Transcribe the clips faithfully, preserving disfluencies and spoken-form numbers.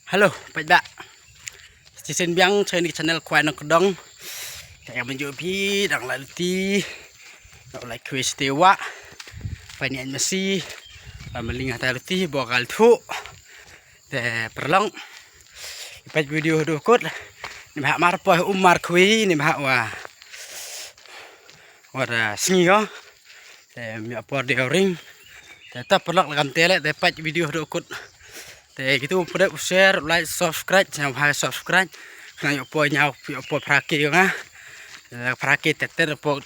Hello, paidbah. Shisien biang sha kane ka channel Khwai Nongkyndong. Te mynjur phi dang la luti. Dang la khuid shatei wah. Paidbah, ïa masi. Ba maling hata luti, bor ka lthuh. Te paralok, peit video haduh kut. Ni bha mar poi um mar khuid, ni bha wa. Wa da sngi ko. Te ym ïoh por dei ring. Te ta paralok, la kam te leh, te peit video haduh kut. Te kito pdep share, like, subscribe, channel ha subscribe. Khnang ïoh poi ñiaw, ïoh poi phra K ko nga. Te phra K te te poi,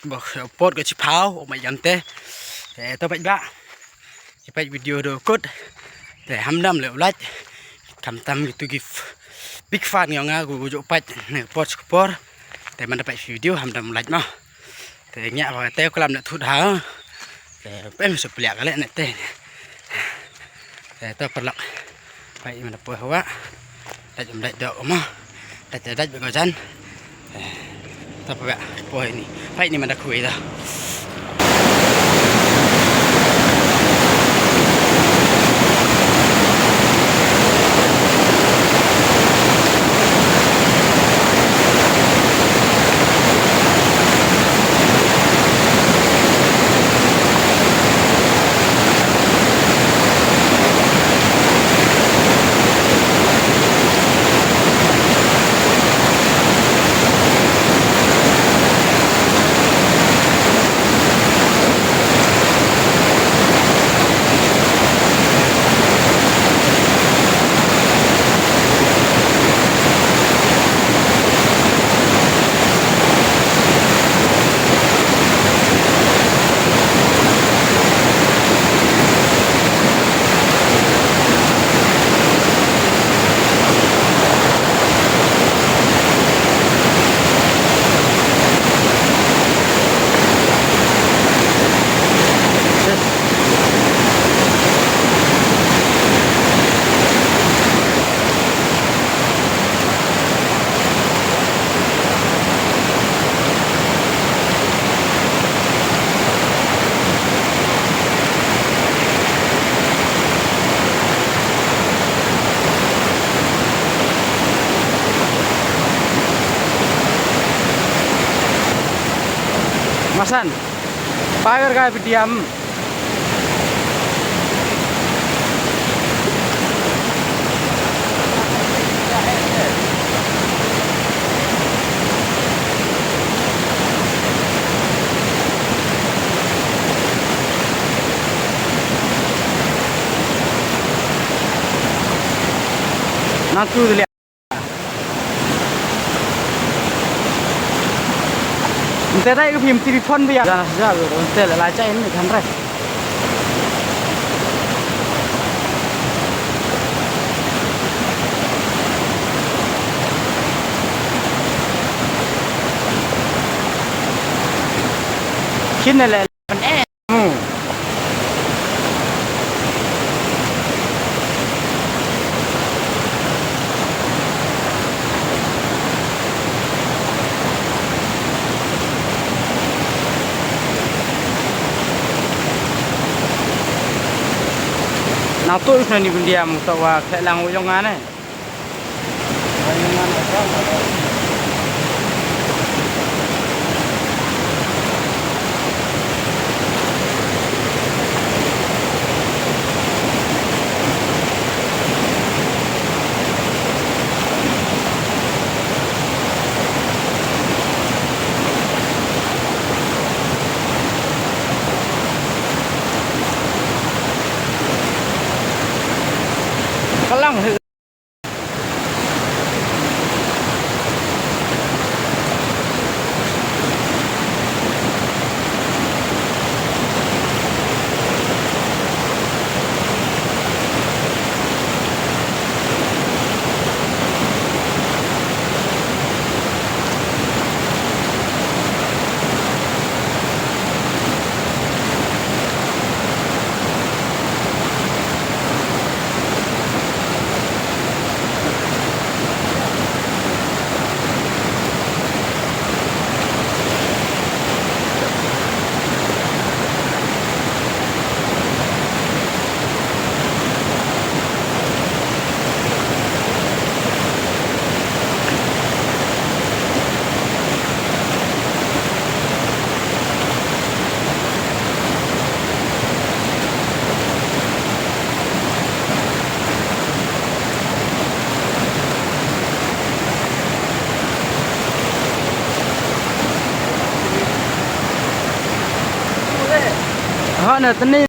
poi ko chiphaw, oh my God te. Te to paidbah. Ki peit video haduh kut. Te ham dam leh u like. Khamtam kito ki f-, big fan yong nga, ko ju peit ne por sha por. Te man da peit video ham dam like mo. Te ngiah ba te klam ne thut ha. Te pem su pliak ka leh ne te. Te to paralok. Peit man da poi hawa. Dait um dait doh mo. Dait dait ba ko jan. Eh, ta pa ba poi ni. Peit ni man da khuid da. Masan, pagar ka pitiam. Natu dili. Nte dai ka phim T V phone bia. Jana sejak tu nte le lai cai ni kan re. Khin le. Nang tu isna ni bindia mung tawa khelang uyong ane. Kalang. Hana tani.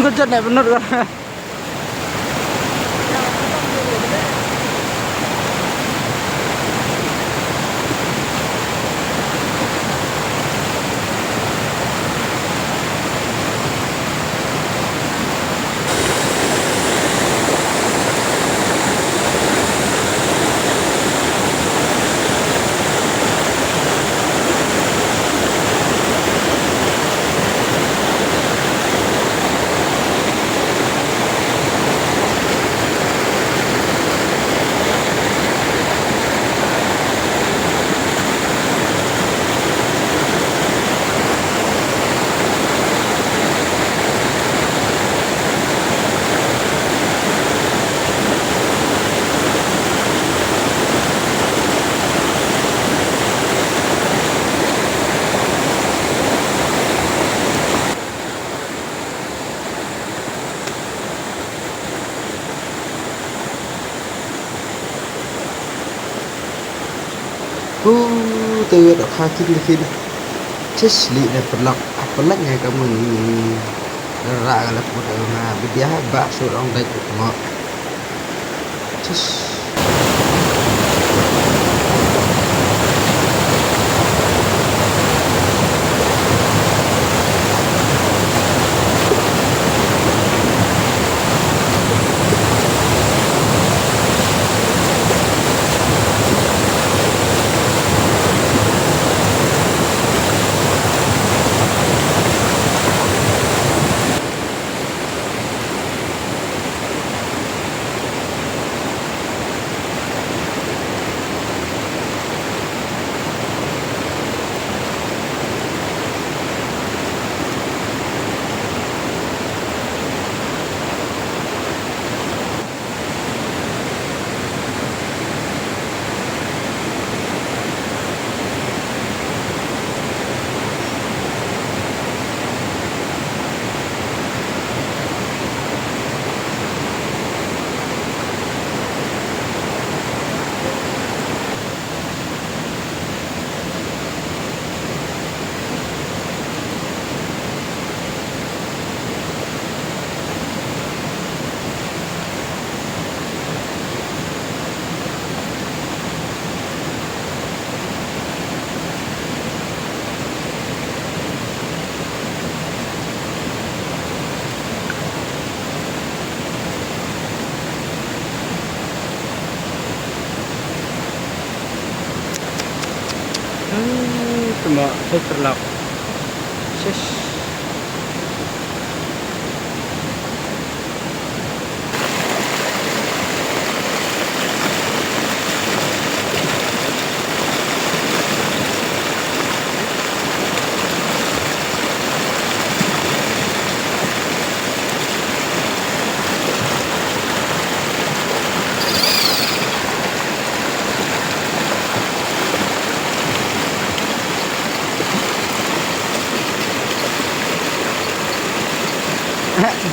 Ko jot ne benar ko. Hu, te wet kha kin kin. Tis li ne paralok, a paralok ngai ka mun. Ra ga la put nga bidia ba su rong dai mo. Tis. Hmm, tuma, sai paralok. Shish.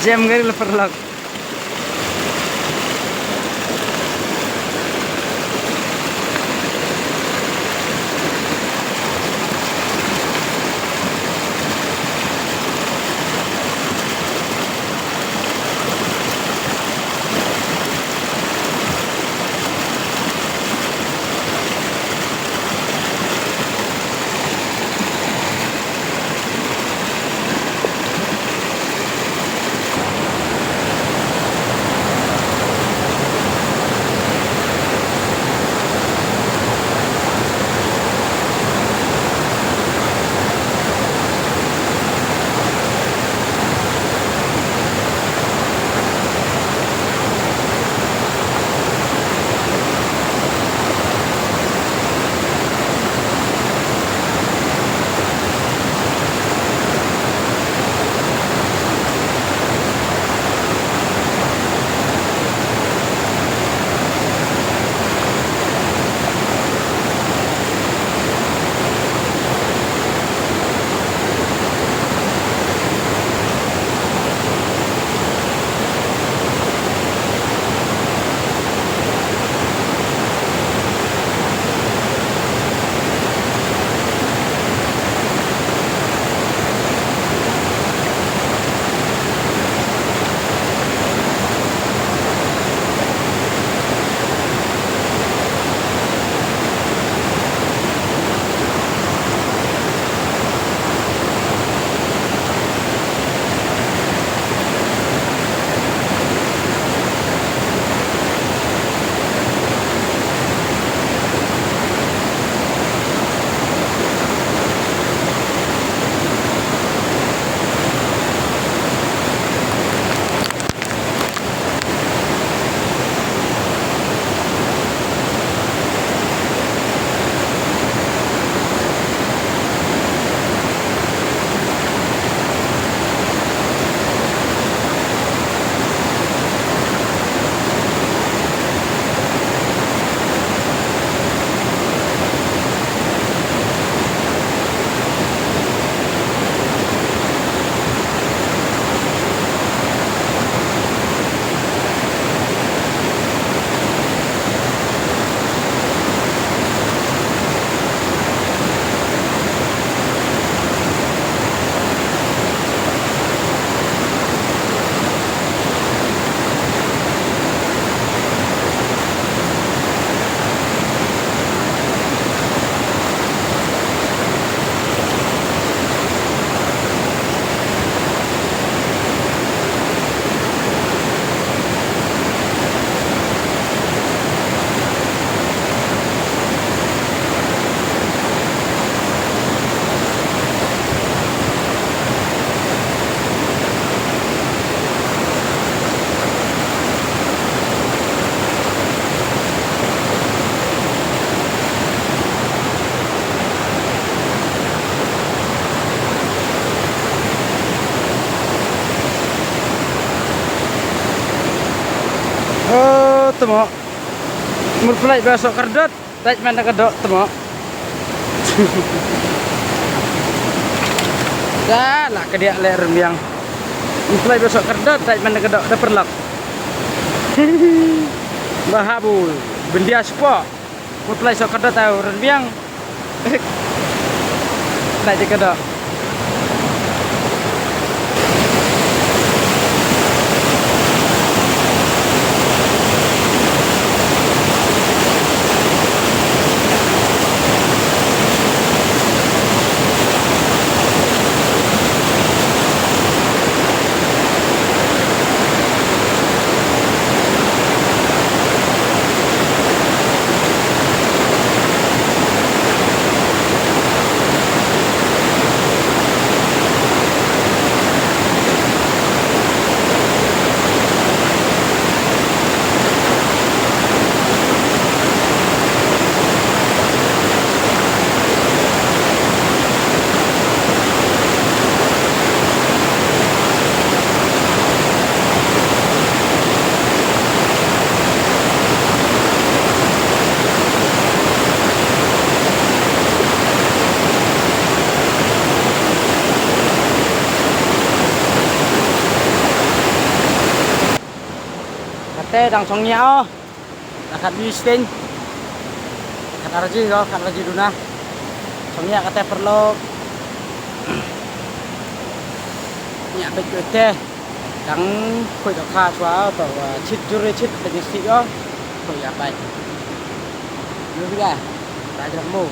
Jam kali la paralok. Tamo. Mut pynlait ba soh kardot, dait man da ka doh tamo. Da la ka diak leh rynbiang. Mut pynlait ba soh kardot, dait man da ka doh, da pyrlok. Ba habu, byndia spo. Mut pynlait soh kardot tau rynbiang. Dait da ka doh. Kate dang shongnia o. Khat wi sting. Khat arji ko, khat arji duna. Shongnia kate paralok. Nia bek ko te. Dang khuid ka kha chwa to, uh, chit jur chit ka jingsi ko. Khuid ya bai. Yu bi ga. Ta jang mo.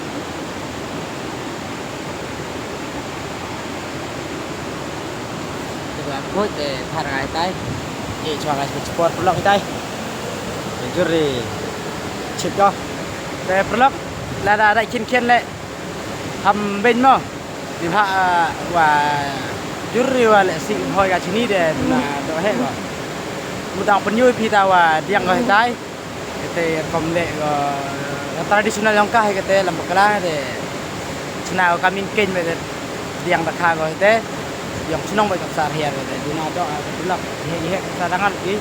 Te ba khuid te thar ngai tai. Ïa chwa ngai sport paralok tai. Jur chit ko. Te paralok. Lada da khin khin le. Ham ben mo. Ni ha, uh, wa jur wa le si hoi ka chini de na do he ko. Mut dang pynjur phi ta wa diang ko tai. Kate rukom leh ko, ka traditional jong ka hi kate lam bakla te chna ko ka min ken bad te diang da kha ko te jong chnong bad ka sar hiar te duna do a ka tulak hi hi ka sa dangan ki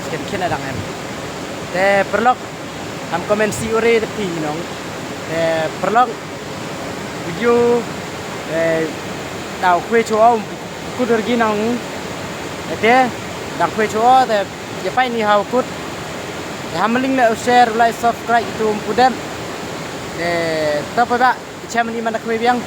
sken ken dang em. Te paralok ham comment si ure te phi nong. Te paralok video te daw kwe cho au kudur gi nang te dang kwe cho te. Ïa pai ni hau kut. Ïa ham link le share, like, subscribe itu um pudem. Te to pa ba. Chairman iman da kwe biang.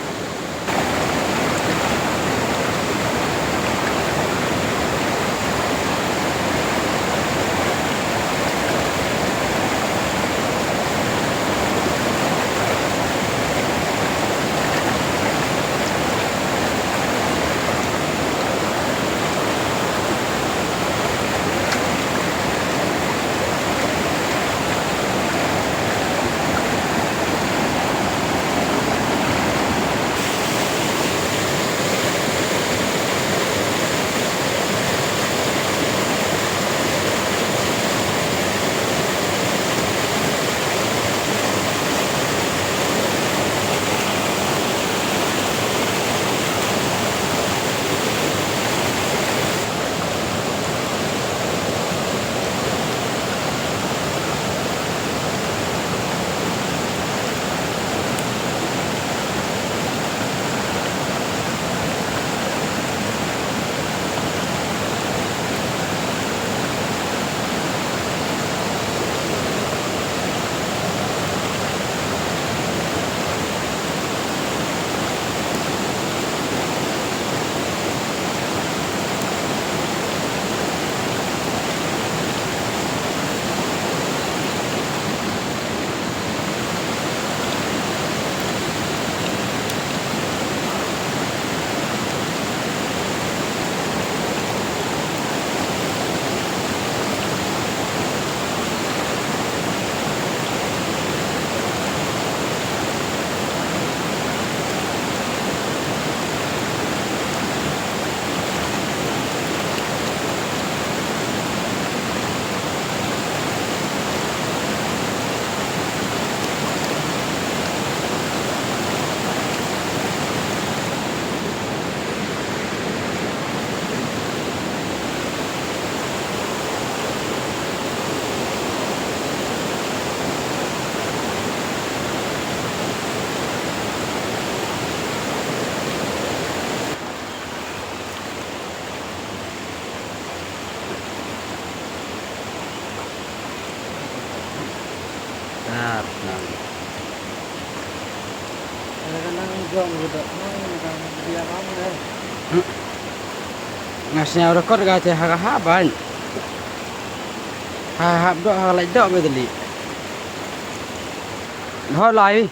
Nga sngew record ka te ha ka hap ban. Ha hap doh ha ka lait doh ba dali. Doh lai.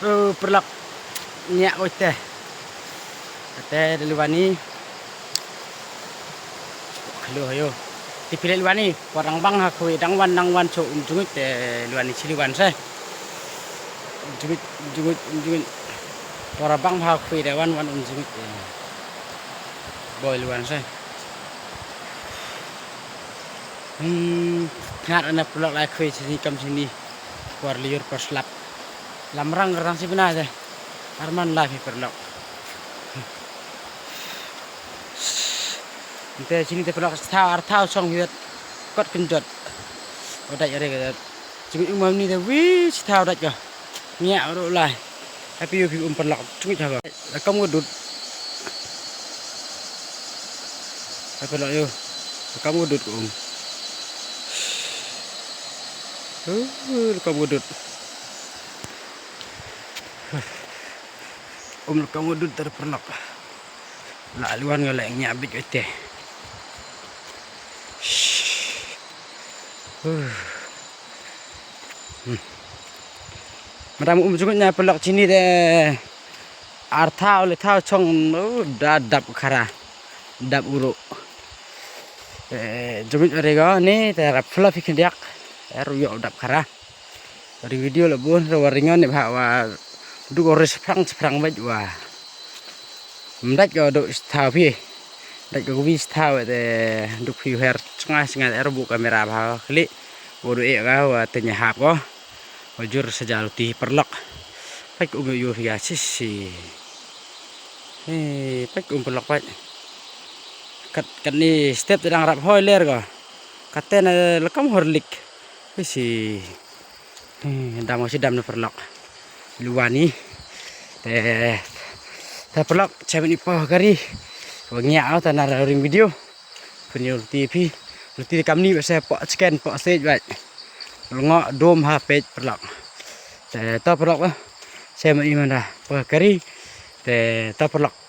Oh, paralok, ngiah ko te. Kate da liwan ni. Khalo hayo. Te phi leh liwan ni, por dang bang ha khwai dang wan dang wan shuh um jngut te liwan ni shi liwan se. Um jngut, um jngut, um jngut. Por bang ha khwai da wan wan um jngut te. Boi liwan se. Hmm, ngat ana paralok lai khwai sini kam sini. Por liur por slap. Lamrang rang si bina te. Arman lai phi paralok. Te sini te paralok thaw ar thaw song hiat. Kot kynjot. Odai are ka. Sini umam ni te wi thaw dai ka. Ngiah ruh lai. Happy yu phi um paralok. Sini thaw. Kam ko dud. Ai paralok ïa. Kam ko dud ko um. Uh, kam ko dud. Um kam ko dud tar paralok. La liwan nga la ngiah bit ite. Uh. Hmm. Madam um jngut nya paralok sini te. Ar thaw le thaw chong, uh, da dap khara. Dap uru. Eh, jumit rego ni te rap fluffy khyndiak. Er yo dap khara. Ri video la bun ro ringon ni bha wa duk ris phrang phrang baj wa. Mdaj ko duk thaw phi. Daj ko wi thaw te duk phi her chnga chnga er bu kamera bha khli. Bo duk e ga wa te nya hap ko. Wajur saja luti paralok. Pait um ïoh ïoh ïa sisi. He, pait um paralok pait. Kat, kat ni step te dang rap hoi ler ko. Kat te na lekam horlik. Sisi. He, dam ko si dam na paralok. Luwani. Te, te paralok, chamin ipoh kari. Wangia au ta na ring video. Pynïoh luti phi. Luti kamni ba se pok chicken pok sej bai. Lngoh dum ha peit paralok. Te to paralok, eh. Shem i manda pa kari. Te to paralok.